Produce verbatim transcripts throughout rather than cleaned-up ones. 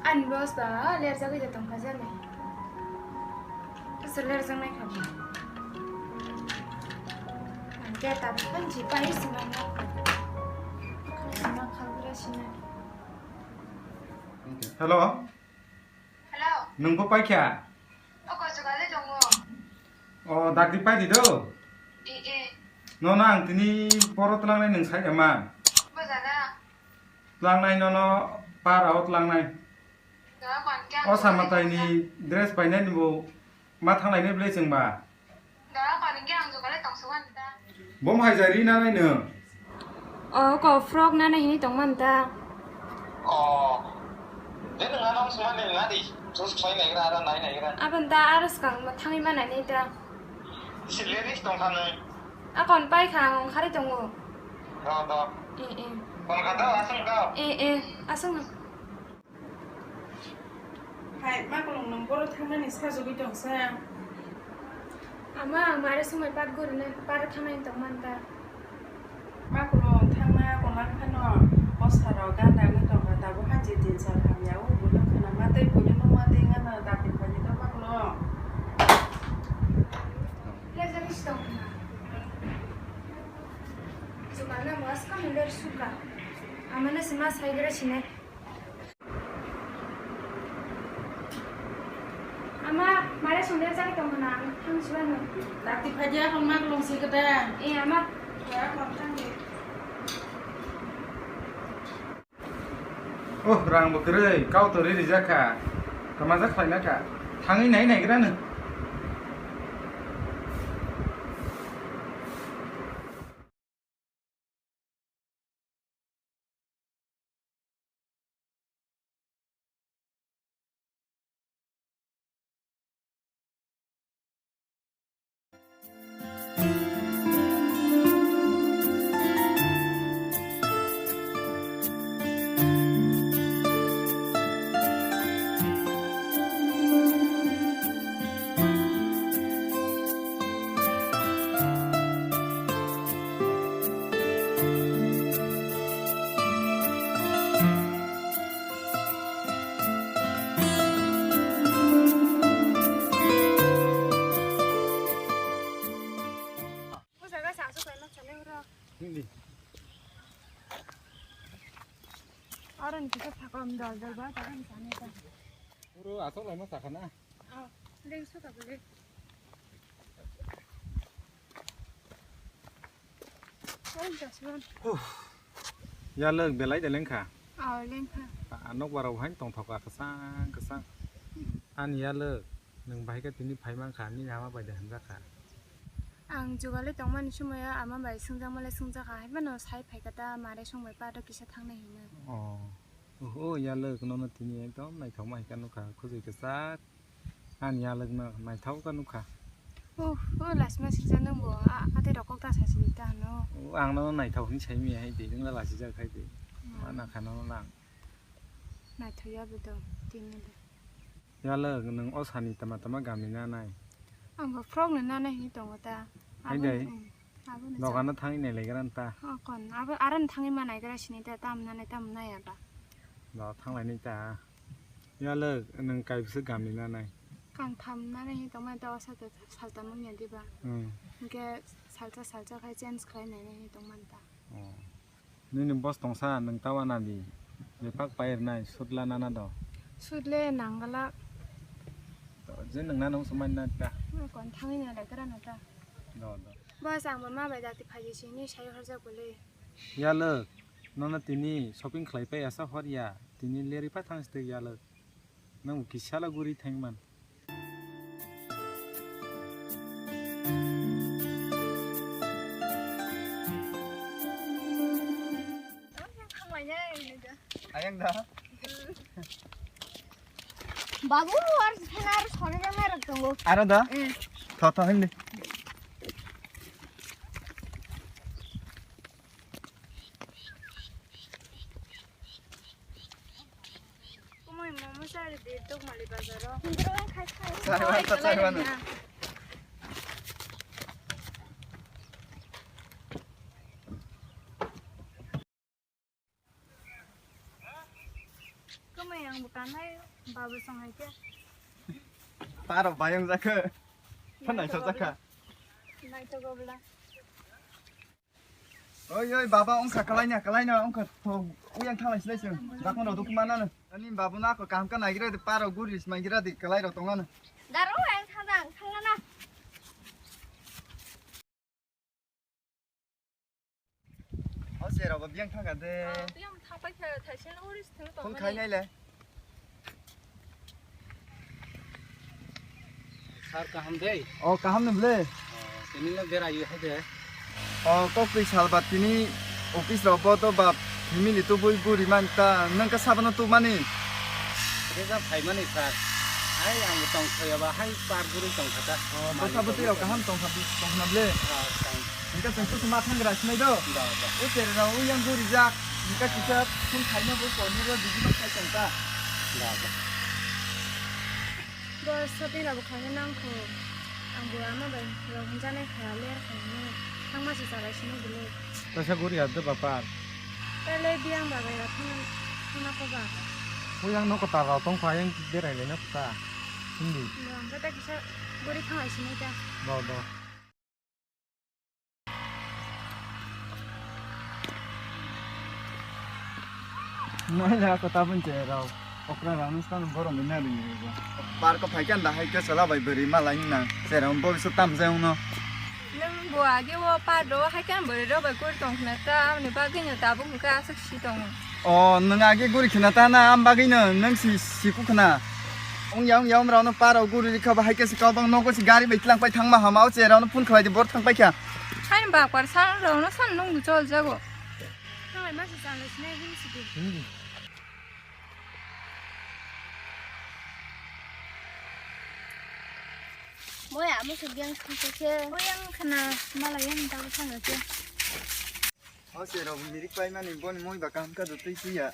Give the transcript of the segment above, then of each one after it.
Ani boss ba lerjagwi de tongkha jani. Asa lerjak nai kha. Ang khe ta phai ji pai sima na. Sima kha bura sina. Hello. Hello. Nwng bo paikha? O kosok ale tongo. O dakti pai di do. E e. Nono ang tini boro tlangnai nwng sai ma. Bo jaga. Tlangnai nono para o tlangnai. O samatai ni dress painai ni bo ma thanglai ni bwlai chwng ba. Bo hai jari na nai nwng. O ko frog na nai hini tong man ta. O. De nwng ano sma ni na di. Sus sai nai gra ara nai nai gra. Aban da ar skang ma thangwi ma nai nai ta. Sileris tong kha nwng. Akon pai kha ang khari tongo. Do do. E e. Kon kha do asung do. E e. Asung. Hai, makulung nwng boro thangmani sajagwi tongsa. Ama, ang mare sumai pat gurine, paro thangmani tongmanta. Makulung thangna konang phano, bosaro ganda wngwi tongkha, tabuk hanji din sal hamya o, buino khwnama tei buino nukma tei wngano dapi phaini do makulung. Lejari si tongkha. Jugalna bo aska munder suka. Amano sima saigra sinai. Ama, mare sundel jagwi tong khna, ang thang suwano. Dakti phaidi, akon mak longsi kwda. E, ama. Ya, kon thang di. Oh, rang bo kwrwi, kau to ri rijak kha. Tama jak khlaina kha. Thangwi nai nai gra no. O jaga sa aswk kaima chale oro. Hindi. Oro ni kisa thaka om dol dol ba jaga ni chani ta. Oro aswk laima sakha na. Ah, leng suka bole. Oi, jaswan. Huh. Yalwk belai de lengkha. Ah, lengkha. Ah, nokbar rok hain tongthok kha kwchang kwchang. Ani yalwk. Nwng bahai khe tini phai mankha, nini ama bai de hwnjakha? Ang jogale tongmani somoio ama bai swngjakma le swngjakha, hai phano sai phaikha ta, mare song bai pa do kisa thangnai hinwi. Oh, oh, oh, yalwk nono tini ekdom naithokma hai khe nukha, khujui kwchak. Ani yalwkno naithok khe nukha. Oh, oh, lasima sijak nwng bo, a, a tei rok kok ta sasi ta hwno. Oh, ang nono naithok hinwi sai manya hai de, nwng le lasijak hai de. Hmm. Ma nakha nono lang. Naithok ya bo do, tini le. Yalwk, nwng o sani tama tama gam ni nanai? Ang bo frog ni nanai hinwi tongo ta. Hai dai? Aboni, mm, aboni dogano thangwi nailaigra ta? Oh, kon, abo aro thangwi ma naigra sini ta, tam nanai, tam naiya ba. Do, thanglainai ta. Yalwk, nwng kaibwswk gam ni nanai? Kang tham nanai hinwi tongmani ta, o sal ta, salta mungya diba? Hmm. Hinkhe salsa, salsa khai change khlai nainai hinwi tongmani ta. Oh. Nini boss tongsa nwng ta wana di, bebak pai rwnai, sut la nana do. Sut le nangala. To, je nwng nana wngsa mani na ta. Kon thangwi na lai kara na ta. Do, do. Boss, ang bo ma bai dakti phaidi sini sai horjak bole. Yalwk, nono tini shopping khlai pai asa hor ya, tini lerwi pa thang site yalwk. Nwng bo kisa la guri thang man. Ayang da. Babu, ar phena ar sone jama rak tongo. Aro da? Mm. Tho, tho, hindi. Kumui momo sari di tok mali bazaro. Sari wan, sari wan. Kamai ang bo kanai, baba song hai khe. Taro bayang jakha. Phano naisok jakha. Naithogo bla. Oi, oi, baba, wngkha kalaina, kalaina, wngkha to, uyang thalai silai se. Dakon rok dukuma nana. Ani babu na ko kaham ka naigira de, paro guri smaigira de, kalai rok tongana. Daro ang thadang, thalana. O se rok biyang thangka de. Ah, biyang thangpai kha, thaisel uri se thang tong. Phone khai nai le. Sir, kaham dei? O, kaham ni ble? O, tini no bera yu hai de. O, kok twi sal ba tini office rok bo to ba family tu bui guri man ta nang ka sabano tu mani. Reza phai mani sir. Hai ang tong thoya ba hai par guri tong thata. O, to sabo twi rok kaham tong kha tong na ble. Ah, tong. Hingke chwng kuchuk ma thang gra sinai do. Da, da. O tere rok o yang guri jak. Hingke kisa phone khai no bo phone ni ro busy ma khai tong ta. Da, da. Bo shopping rok bo khaina nang kho. Ang bo ama bai rok hwnjanai kha, ler kha hwnwi. Thangma se chalai sino bwle. Kaisa guri ya de bapar. Tele biyang ba bai rok thang, thangna kho ba. Bo yang nokho ta rok tong kha, yang berai le na kho ta. Hindi. Bo ang khe ta kisa guri thanglai sinai ta. Bo, bo. Naila ko tabun che rao. Okra rao nung sano borom ina ring ring. Park o phai kan da hai ke sala bai beri malai nang. Che rao bo bisu tam jai uno. Nung bo age wo par do hai kan beri do bai kur tong khna ta ni bagwi no tabuk ka asuk si tong. O, nwng age guri khna ta na, am bagwi no nwng si, siku khna. Wng ya, wng ya, wng rao no pa rao guri rikha ba, hai khe se kau bang nogo se gari bai tlang pai thang ma hama, o che rao no phone khlai di, bor thang pai kha. Hai ba kwar sa rao no san nung bu chol jago. Hai ma se chan le sinai hin si di. Hmm. Moya mo se biang thang se. Moya khna mala yang ta thang se. O se rok mirik pai mani boni moi ba kaham kha do twi twi ya.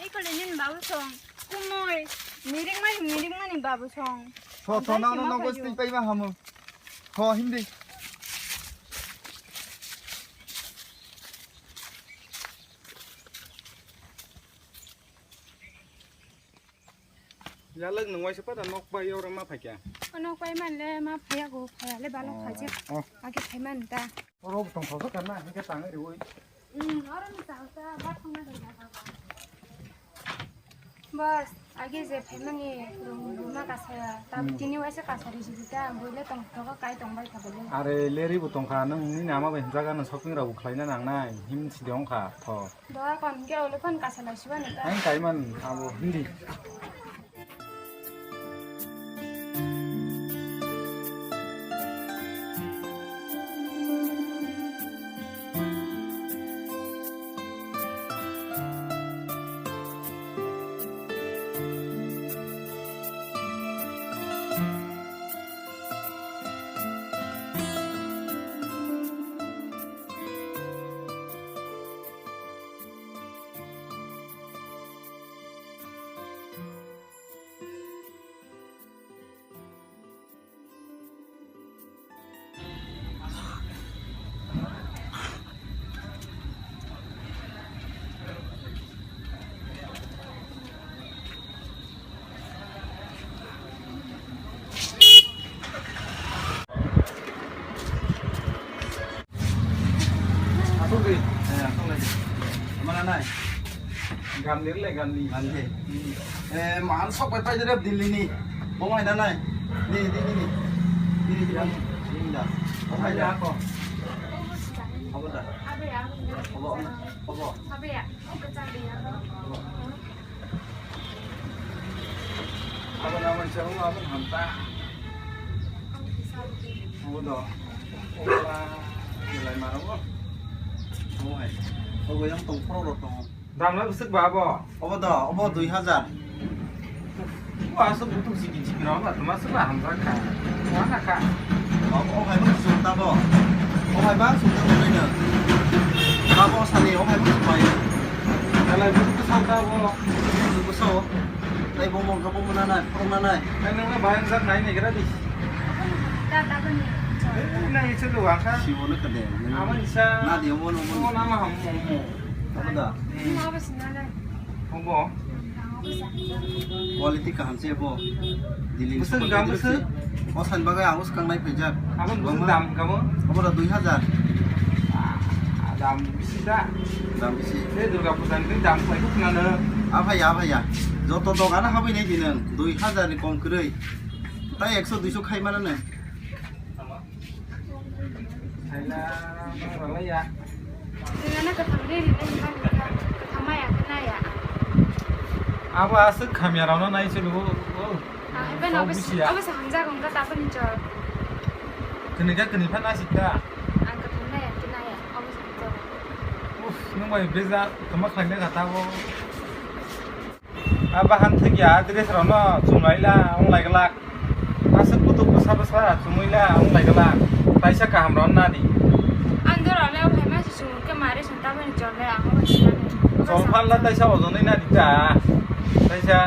Ei kole nin babu song. Kumoi. Mirik mani, mirik mani babu song. Tho, tho, no, no, no, bos twi pai ma hamu. Tho, hindi. Yalak nung waisa pada nok bai oro ma phaikya. O nok bai man le ma phaiya go, phaiya le balok phaijak. Oh. Age phaiman ta. Oro bo tong thok kana, hingke tangai riwi. Hmm, oro ni tang ta, ba thong na da. Bas, age je phaimani rung ruma kasaya. Ta tini waisa kasari sidi ta, boile tong thok kai tong bai kha bole. Are leri bo tong kha, nung ni nama bai jaga no shopping rok khlaina nang nai, him sidi ong kha, tho. Doa kon ke olo kon kasa lai suwa ni ta. Ang kaiman abo hindi. Asok di. Eh, asok lagi. Mana nai? Gamli le, gamli. Gamli. Hmm. Eh, man sok pai pai dere Delhi ni. Bo mai na nai. Ni, ni, ni, ni. Ni, ni, ni. Ni da. Bo mai da. Ako. Abo da. Abo. Abo. Abo. Abo na mansa abo hamta. Abo do. Ola, belai maro. Abo hai. Abo yang tong pro ro tong. Dam na bwswk ba abo? Obo do, obo dui hajar. Bo aswk butung chikon chikon rok na tuma swk hamjak kha. Wana kha. Obo hai bo chwng ta bo. Obo hai ba chwng ta bo nai no. Ba bo sani obo hai bo chwng bai. Belai butung bwsa ta bo. Butung bwsa o. Tai bo mong kha bo mona nai, phorong na nai. Nang nang na bayang jak nai nai gra di. Ta ta bani. Eh, nang isu do wa kha. Si bo no kade. Ama isa. Na di omo no omo. Omo nama ham omo. Da. Obo. Quality kaham se bo. Dili. Bwswk dam bwswk? O san bagwi ang swkang nai phaijak. Abo bwswk dam kamo? Obo da dui hajar. Ah, dam bisi da. Dam bisi. Tei Durga Puja ni dam khlai khna no. Aphaya, aphaya. Joto dogano habwi nai di nwng. Dui hajar ni kom kwrwi. Tai ekso duiso khai mano nwng. Saila, nang rwlaiya. Nang ano kwthang ri ri nai, nang kwthang maya khe naya. Abo aswk khamya rokno nai se lugo, oh. Ah, haiphano abo se hamjak wngkha tabukni chwng. Kwnwi kha kwnwi pha nai sita. Ang kwthang naya khe naya, abo se hamjak wngkha. Uff, nwng bai bejak, tongma khlainai kha tabo. A bahan thwk ya, dress rokno chumlaila, wng lai glak. Aswk kutuk bwsa bwsa chumui la, wng lai glak. Taisa kaham rok na di. Ang dora le, o hai ma se chumui khe mare sung ta bani chor le, ang o bai sinani. Chol phan la taisa ojonoi na di ta. Taisa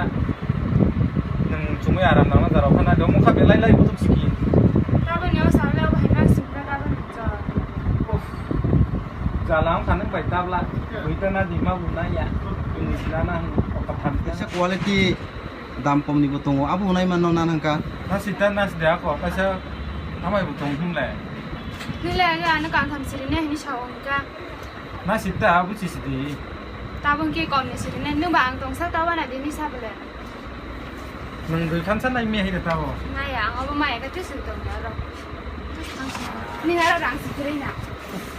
nwng chumui aram nang na jaro phana di, mukha belai lai kutuk siki. Ta bani o sa le, o hai ma sung ta bani chor. Uff. Jala wng kha nwng bai tabla. Bui ta na di ma bu na ya. Nwng sila na hwn, o katham ta. Taisa quality. Dam kom ni bo tongo, abo hwnwi mano na nang kha. Na sita na sida ako, kaisa hamai bo tong hwnle. Nile age ano kang tham siri ne hini sao hwnka. Na sita abo si sidi. Tabung ke kom ni siri ne, nung ba ang tong sa tawa na dini sa bole. Nung dui khan sa nai me hire tabo. Naya, ang abo maya ka tu siri tong ya ro. Ni hara rang siri na.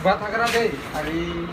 Ba thagra dei, ari.